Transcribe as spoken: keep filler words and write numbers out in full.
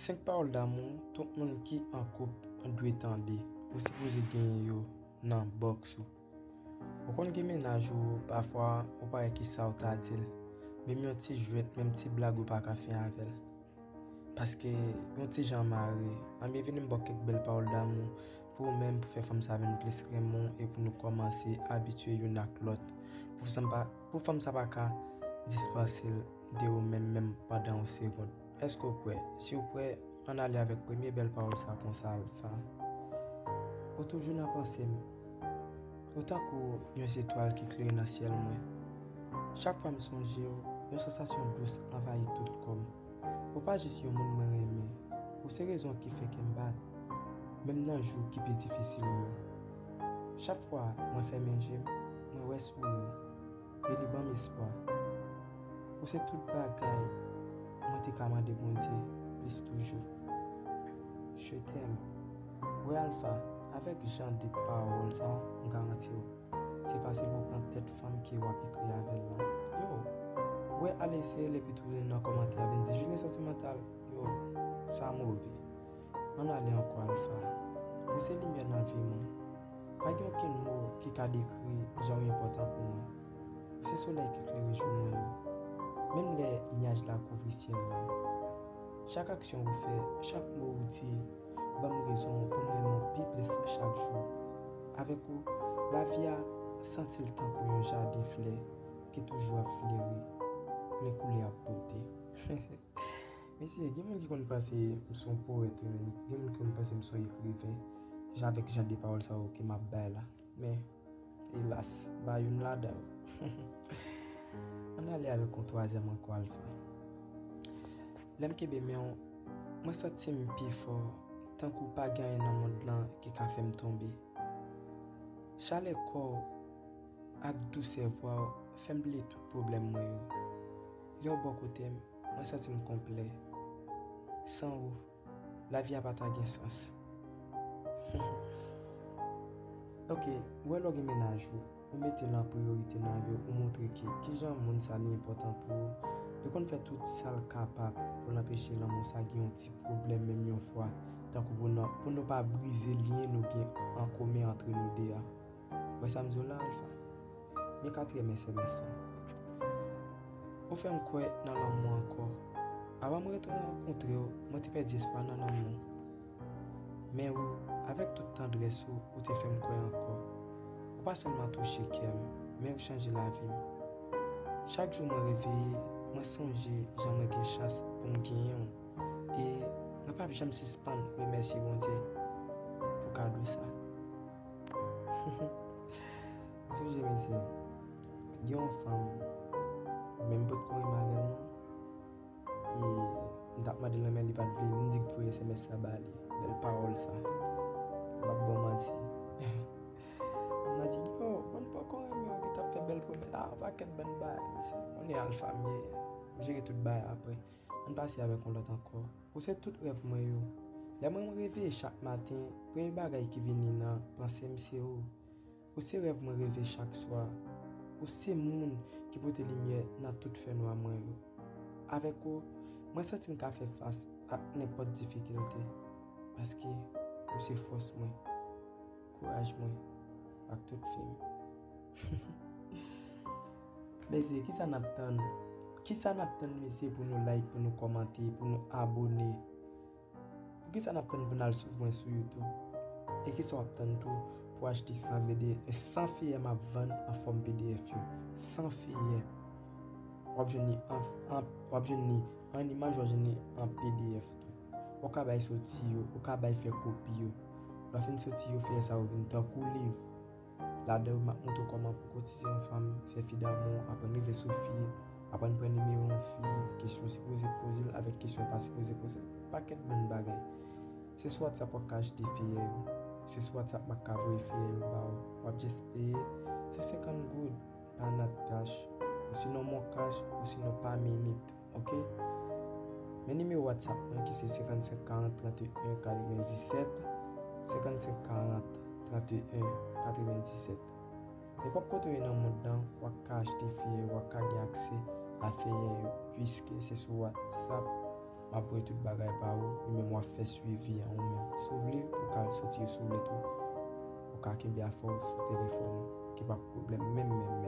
Senk pawòl damou tout moun ki an koup dwe tande. Ou sipoze genyen yo nan bòks ou. Ou konn gen mennaj ou, pafwa ou pa wè kisa ou ta di l. Menm yon ti jwèt, menm ti blag ou pa ka fè avè l. Paske yon ti jan mare. Ann byen vini m ba w kèk bèl pawòl damou pou ou menm, pou fè fanm sa vin plis renmen w e pou nou kòmanse abitye youn ak lòt. Pou fanm pa, pou fanm sa pa ka dispanse l de ou menm, menm pandan yon segonn. Èske w prè? Si w prè, ann ale avèk premye bèl pawòl sa konsa, Alpha. Ou toujou nan panse m. Ou tankou yon zetwal ki klere nan syèl mwen. Chak fwa m sonje w, yon sansasyon dous anvayi tout kò m. Ou pa jis yon moun mwen renmen. Ou se rezon ki fè kè m bat, menm nan jou ki pi difisil yo. Chak fwa mwen fèmen je m, mwen wè souri w, e li ban m espwa. Ou se tout bagay mwen te ka mande Bondye, plis toujou. Je t'aime. Wè Alpha, avèk jan de pawòl sa, m garanti w, se fasil pou pran tèt fanm ke w ap ekri avè l lan. Yo, wè al eseye l epi tou nan kòmantè a vin di Julien santimantal. Yo, sa move. Ann ale ankò Alpha. Ou se limyè nan vi mwen. Pa gen okenn mo ki ka dekri jan w enpòtan pou mwen. Ou se solèy ki klere jou mwen yo. Menm lè nyaj la kouvri syèl la. Chak aksyon ou fè, chak mo ou di, ban m rezon pou m renmen w pi plis chak jou. Avèk ou, lavi a santi l tankou yon jaden flè ki toujou ap fleri, plen koulè ak bote. Mesye, gen moun ki konn panse m se yon powèt, wi, men gen moun ki konn panse m se yon ekriven, jan avèk jan de pawòl sa yo ke m ap bay la. Men, elas, m pa youn ladan yo. Ann ale avèk yon twazyèm ankò, Alpha. Lè m kenbe men w, mwen santi m pi fò, tankou pa gen anyen nan mond lan ki ka fè m tonbe. Chalè kò w ak dousè vwa w fè m bliye tout pwoblèm mwen yo. Lè w bò kote m, mwen santi m konplè. San ou, lavi a pa ta gen sans. Ok, ou wè lè w gen mennaj ou, ou mete l an priyorite nan vi w, ou montre ke kijan moun sa li enpòtan pou ou. Li konn fè tout sa l kapab pou l anpeche lanmou sa gen yon ti pwoblèm menm yon fwa, tankou pou nou, pou nou pa brize lyen nou gen an komen antre nou de a. Wè sa m di w la, Alpha? Men katriyèm S M S lan. Ou fè m kwè nan lanmou ankò. Avan m ret rankontre w, mwen te pèdi espwa nan lanmou. Men ou, avèk tout tandrès ou, ou te fè m kwè ankò. Ou pa sèlman touche kè m, men ou chanje lavi m. Chak jou mwen reveye, mwen sonje jan mwen gen chans pou m genyen w. E mwen p ap janm sispann remèsye Bondye pou kado sa. M sonje, mesye, gen yon fanm, men m potko renmen avè l non. E m t ap mande l nan men li pa t vle, m di k voye S M S sa ba li. Bèl pawòl sa. M p ap ba w manti. M nan di, yo, bon, m poko renmen w ki t ap fè bèl pwomès. A, yon pakèt bann bagay, mesye. Konnen Alpha m ye. M jere tout bagay apre. Ann pase avèk yon lòt ankò. Ou se tout rèv mwen yo. Lè mwen reveye chak maten, premye bagay ki vini nan panse m se ou. Ou se rèv mwen reve chak swa. Ou se moun ki pote limyè nan tout fènwa mwen yo. Avèk ou, mwen santi m ka fè fas ak nenpòt difikilte. Paske ou se fòs mwen, kouraj mwen, ak tout fi m. Mesye, kisa n ap tann? Kisa n ap tann, mesye, pou nou like, pou nou kòmante, pou nou abòne? Poukisa n ap tann pou n al swiv mwen sou YouTube? E kisa w ap tann tou pou w achte san V D F, san feyè m ap vann an fòm P D F yo? San feyè. W ap jwenn li an, an, w ap jwenn li an imaj, w ap jwenn li an P D F tou. Ou ka bay soti yo, ou ka bay fè kopi yo. Lè w fin soti yo, feyè sa yo vin tankou liv. Ladan yo, m ap montre w kòman pou kotize yon fanm, fè fi damou, aprann rive sou fi, aprann pran nimewo yon fi, kesyon w sipoze poze l avèk kesyon w pa sipoze poze l. Pakèt bann bagay. Se sou WhatsApp w ap ka achte feyè yo. Se sou WhatsApp m ap ka voye feyè yo ba w. W ap jis peye. Se senkant goud, pa nat cash, osinon mon cash, osinon pa minit. Ok? Men nimewo WhatsApp mwen ki se senkannsenk karant tranteyen katrevenndisèt, senkannsenk karant tranteyen katrevenndisèt. Nenpòt kote w ye nan mond lan, w ap ka achte feyè, w ap ka gen aksè a feyè yo, piske se sou WhatsApp m ap voye tout bagay ba ou, e menm w ap fè swivi an ou menm. Si w vle, ou ka al soti yo si w vle tou. Ou ka kenbe afè w sou telefòn ou, ki pa pwoblèm menm menm.